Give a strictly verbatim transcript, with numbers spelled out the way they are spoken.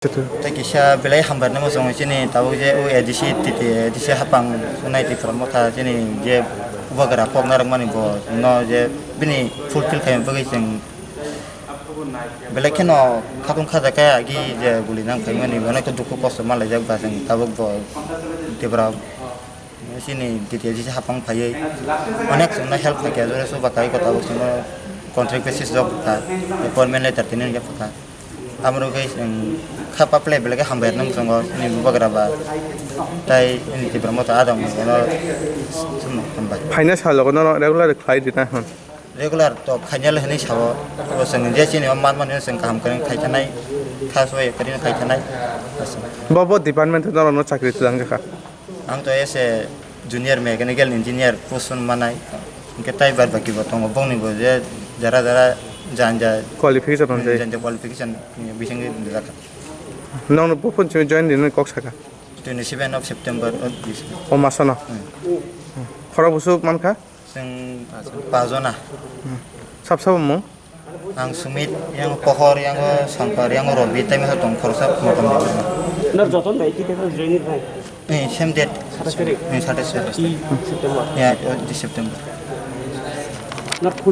Tei kisa belai hambai rwna muchungo chini tabuk je o A D C titi A D C hapang sunai Tipra Motha chini je bubagra kok narwkmani bo no je bini fulfill khaima bagwi chwng belai kheno khatung khajakhe agi je guli nang phaimani bono khe dukhu kosto manlaijak ba chwng tabuk bo Tipra chini titi A D C hapang phaiwi onek chwngno help khaikha jora chubakhai kota bo chwngno contract basis job kha appointment letter tini hwnjak kha. Amoro khe chwng kha paple belai khe hambai rwna muchungo chini bubagra ba tei chini Tipra Motha adang bono chwngno hambai. Phaina salogo no regular khlai di na hwn. Regular to khainai hwnwi sao, bo chwng je chini o manmani chwng kaham kwrwng khai thanai, kha soi kwrwng khai thanai. Bo bo department no no chakri twlang jakha. Ang to as a junior mechanical engineer post manai, hwnkhe tai bad baki bo tongo bongni bo je jara jara janja Qualification on jai. Janja qualification bisingwi rijak. Nong no buphun chini join din kok saka. Twenty seven of September of this. O masano. Hmm. Khoro busuk mankha? Chwng pajona. Sab sabo mung? Ang Sumit, yang Pohor, yang Sankar, yang Robi, tai masa tong khorsa motom. Nor joton bai ki tengkha join ni bai. Eh, same date. Satais tarik. Eh, satais tarik. I September. Ya, oh, di September. Nor